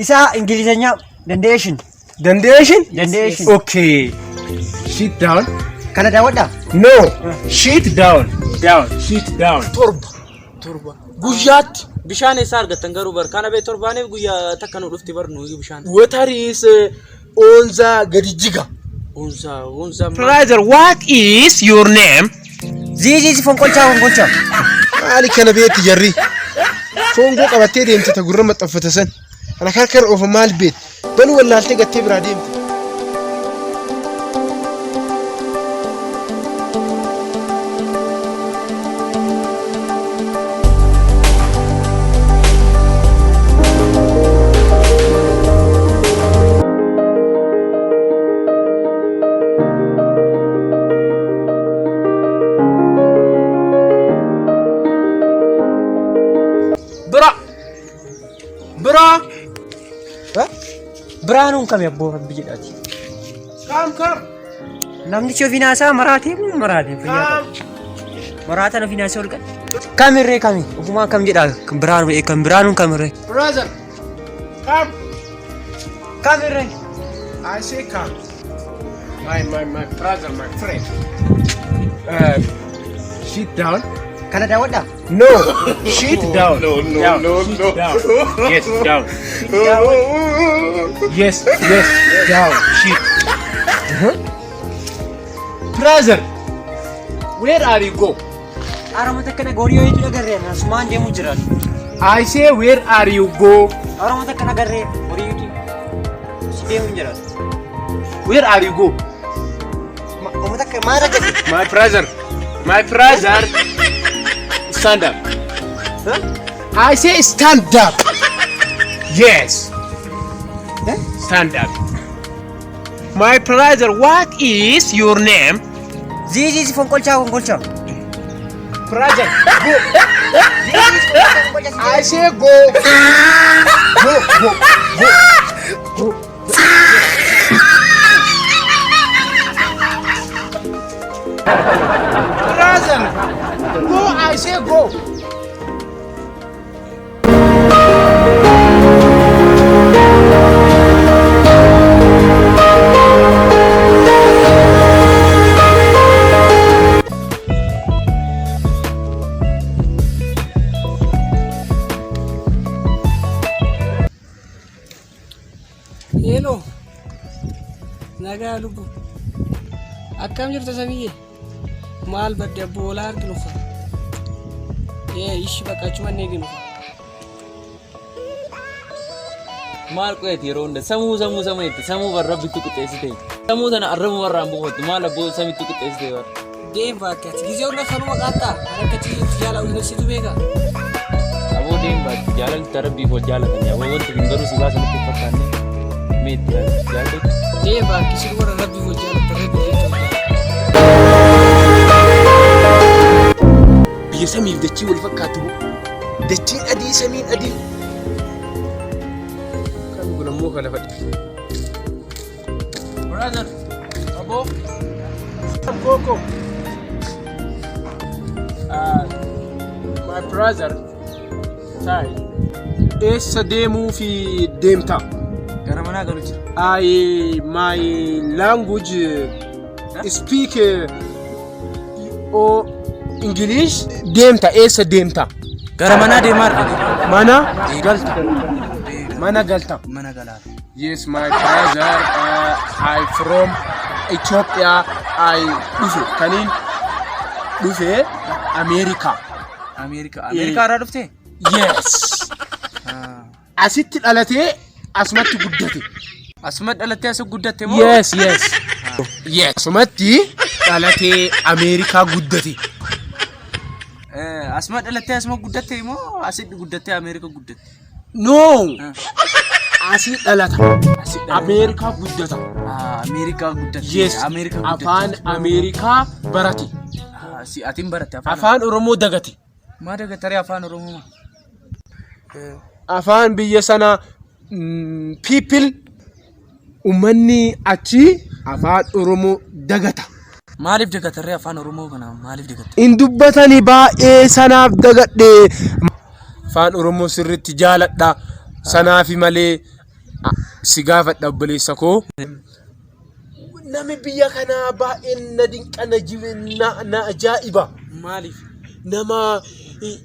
Isaa Ingilizanyaa dandeeshin. Dandeeshin? Dandeeshin. Okay. Sit down. Kana daawwadhaa. No. Sit down. Down. Sit down. Torba. Torba. Guyyaatti bishaan eessaa argattan garuu bar kana bee torbaaniif guyyaa takka nu dhufti bar nuyi bishaan. Water is on the gadi jiga. Unza unza. Brother, what is your name? This is fonqolchaa fonqolchaa. Maali kana beekti jarri? Foongoo qabattee deemte ta gurra maxxanfate san. Kana karkar oofa maal beekti? Banuu wallaaltee gattee biraa deemte. Bra. Bra. Biraanuun kami abboo rabbi jedhaati. Come, come. Namnichi ofiin haasaa maraatee moo maraatee fayyaa Come. qaba. Maraataan ofiin haasaa ol qabe. Kamirree kami? Ofumaa kam jedhaa kan biraanuu kan biraanuun kamirree? Brother. Come. Kamirree? I say come. My brother, my friend. Sit down. Kana daawwadhaa. No. Sit down. No, no, down. no, Sit no. down. Yes, down. Yes, yes, down. Sit. Brother, where are you go? Aroma takka gorii wayiitu agarree asumaan deemuu jira. I say where are you go? Aroma takka agarree horii wayiitu si deemuu jira. Where are you go? Oma takka maal argate? My brother, my brother, stand up. I say stand up. Yes. Stand up. My brother, what is your name? This is fonqolchaa fonqolchaa. Brother, go. This is fonqolchaa fonqolchaa. I say go. Go, go, go. Go. Brother, go. I say go. Hello. Nagaa lubbu. Akkam jirta samiyye? Maal badde abboo walaa arginu fa. Ee ishi bakka achuma inni eeginu fa. Maal qo'eeti yeroo hunda samuu samuu samuu jetti samuu bar rabbitti qixxeessite samuu sana arrabuma irraan buufattu maal abboo samitti qixxeessite bar. Deem baakki ati gizee hunda kanuma qaattaa kan akka itti jaala ulinasitu beeka. Aboo deem baakki jaalalli ta rabbiif wal jaalatan yaa wanti kun garuu si baasa natti hin fakkaanne mee itti yaadi jaalladhu. Deem baakki isin warra rabbiif wal jaalatan rabbiif jecha wal jaalatan. Biyya samiif dachii wal fakkaatu. Dachiin adii samiin adii. Kan kun ammoo kan lafa dhibi. Brother. Aboo. Coco. My brother. Sorry. Eessa deemuu fi deemta? Gara manaa galu jira. I my language speak o English deemta eessa deemta? Gara manaa deemaa argate. Mana galta. Mana galta. Mana galaa. Yes, my brother, I from Ethiopia. I dhufe kaniin dhufe America. Ameerikaa. Ameerikaa irraa dhuftee? Yes. Asitti dhalatee asumatti guddate. Asuma dhalattee asuma guddatte moo? Yes, yes. Yes. Asumatti dhalatee Ameerikaa guddate. Asuma dhalattee asuma guddatte moo asitti guddattee Ameerikaa guddatte? No. Asii dhalata. Ameerikaa guddata. Ameerikaa guddatte. Yes. Ameerikaa guddatte. Afaan Ameerikaa barate. Si atiin baratte afaan. Afaan Oromoo dagate. Maa dagataree afaan Oromoo maa? Afaan biyya sana people ummanni achii afaan Oromoo dagata. Maaliif dagataree afaan Oromoo kana maaliif dagatte? In dubbatani baay'ee sanaaf dagadhe. Afaan Oromoo sirriitti jaaladha. Sanaafi malee si gaafadha obboleessa koo. Nami biyya kanaa baay'ee na dinqa na jibe na na ajaa'iba. Maaliif? Nama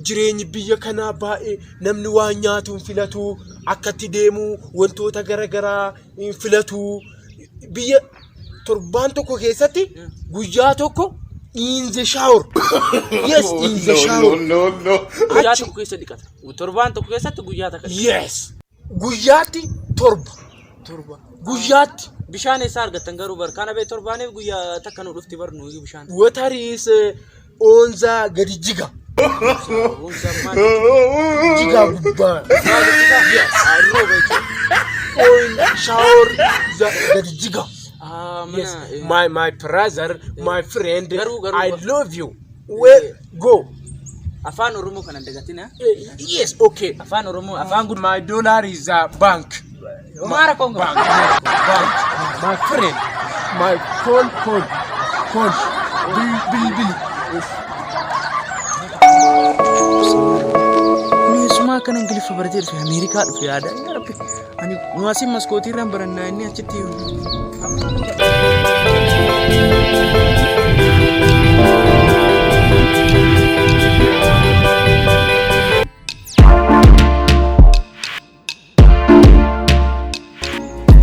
jireenyi biyya kanaa baay'ee namni waan nyaatu hin filatu akkatti deemu wantoota garaagaraa hin filatu. Biyya torbaan tokko keessatti guyyaa tokko in the shower. Yes, in the shower. Guyyaa tokko keessa dhiqata. Torbaan tokko keessatti guyyaa takka dhiqata. Yes. Guyyaatti torba. Torba. Guyyaatti. Bishaan eessaa argattan garuu bar kana bee torbaaniif guyyaa takka nu dhufti bar nuyi bishaan. Water is on the gadi jiga. Jiga gubbaa. Yes. Rooba jechuudha. On shower the gadi jiga. Ah, mana. Yes, my brother, my friend, Garuu- I love you. Where go? Afaan Oromoo kana hin dagatin ha? Yes, okay. Afaan Oromoo afaan guddaa. My dollar is a bank. Maara Kongo. Bank, bank. My friend, my call, call, call. Bill, bill, bill. Meeshumaa akkana Ingiliffa baratee dhufe Ameerikaa dhufe yaada. Yaa Rabbi ani nu asiin maskootii irraan barannaa inni achitti.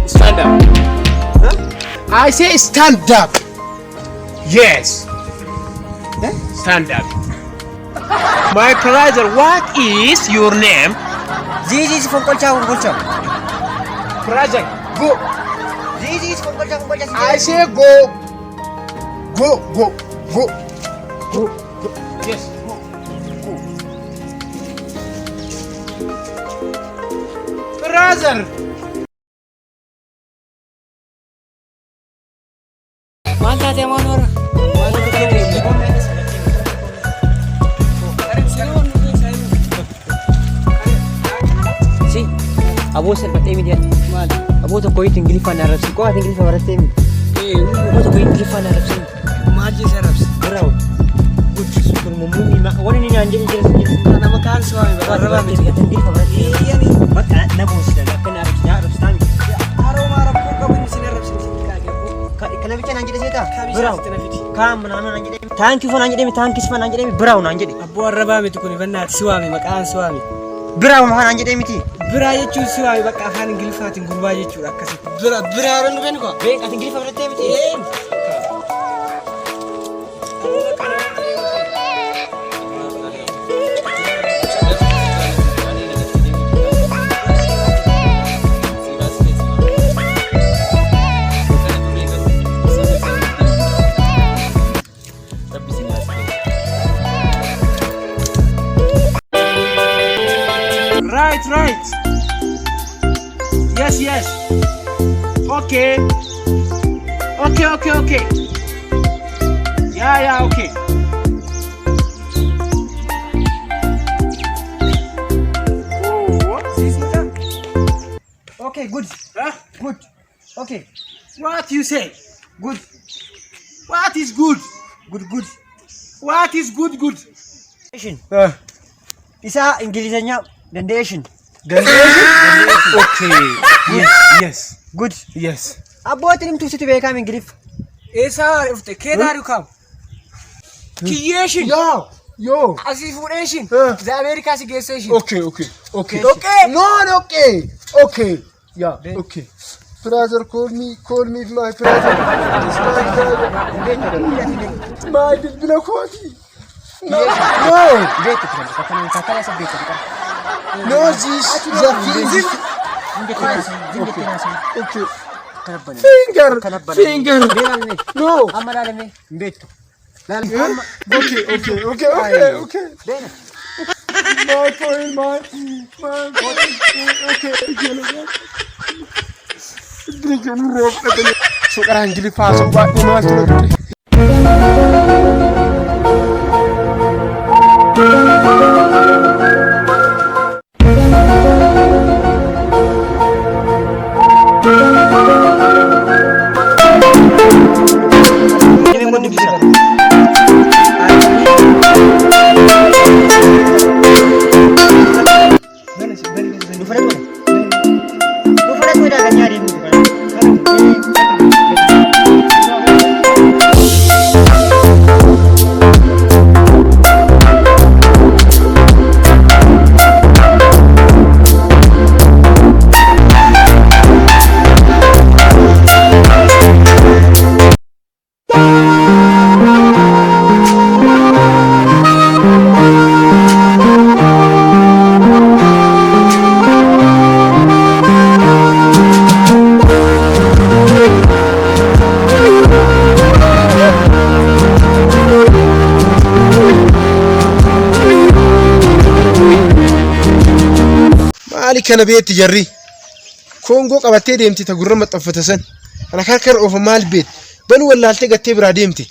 Stand up. I say stand up. Yes. Stand up. My brother, what is your name? This is fonqolchaa fonqolchaa. Brother, go. This is fonqolchaa fonqolchaa. I say go. Go, go, go. Go, go. Yes, go. Go. Brother. Maal taatee maal warra? Maal taatee? Si aboo salphattee miti ati. Maali? Aboo tokko itti Ingiliffaan na arrabsi. Qofa ati Ingiliffa barattee miti. Aboo tokko Ingiliffaan na arrabsi. Maal jee arrabsi? Birraa good kun mummii waan inni naan jedhe jira jira. Nama kaan si waame bara arrabaa miti. Ati Ingiliffa barattee. Bakka na boonsisa akka na arrabsi na arrabsitaa miti. Haroo rakkoo qabu inni sin arrabsin sin kaage. Kana bicha naan jedhe seetaa? Kabii Birraa isaatti na fidi. Kaam naan naan jedhe. Thank you fa naan jedhe thank you fa naan jedhe biraaw naan jedhe. Abboo arrabaa miti kun bannaati si waame maqaan si waame. Biraaw maa naan jedhe miti. Biraa jechuun si waame bakka afaan Ingiliffaatiin gurbaa jechuudha akkasitti. Bira biraa yeroo nu beeknu koo. Beek ati Ingiliffa barattee miti. Rabbi si nyaasise. Right, right. Yes, yes. Okay. Okay. Yeah, okay. Oh, Okay, good. Huh? Good. Okay, What you say? good. What is good? Good, good. What is good, good? Isa Ingilizanya dandeeshin. Okay. Yes, Good. yes. Abbootiin himtuu situ beekaam Ingiliffa. Eessaa dhufte? Kee taariku kaam? Kiyyeeshin. Yaa, yoo. Asii fuudheeshin. Eh. Za Ameerikaa si geesseeshin. Okay. Okay. No, no, okay. Okay. Yeah, okay. Brother, call me my brother. My brother. My bilbila kooti. No, no. Beektu turan. Akkana akkana isa beektu turan. No, this the thing. Okay. Okay. Akkana bana. Finger, Akkana bana. finger. Mee laalme. No. Amma laalme hin beektu. Laalme. Amma. Okay. Beena. My phone, my phone. Okay. Suqara Ingiliffaa haasa'u baay'ee maaltu na ture. Deemee immoo dubbisa. Nu fudhatu. Maali kana beetti jarri? Koongoo qabattee deemti ta gurra maxxanfata san. Kana karkar oofa maal beet? Banu wallaaltee gattee biraa deemte.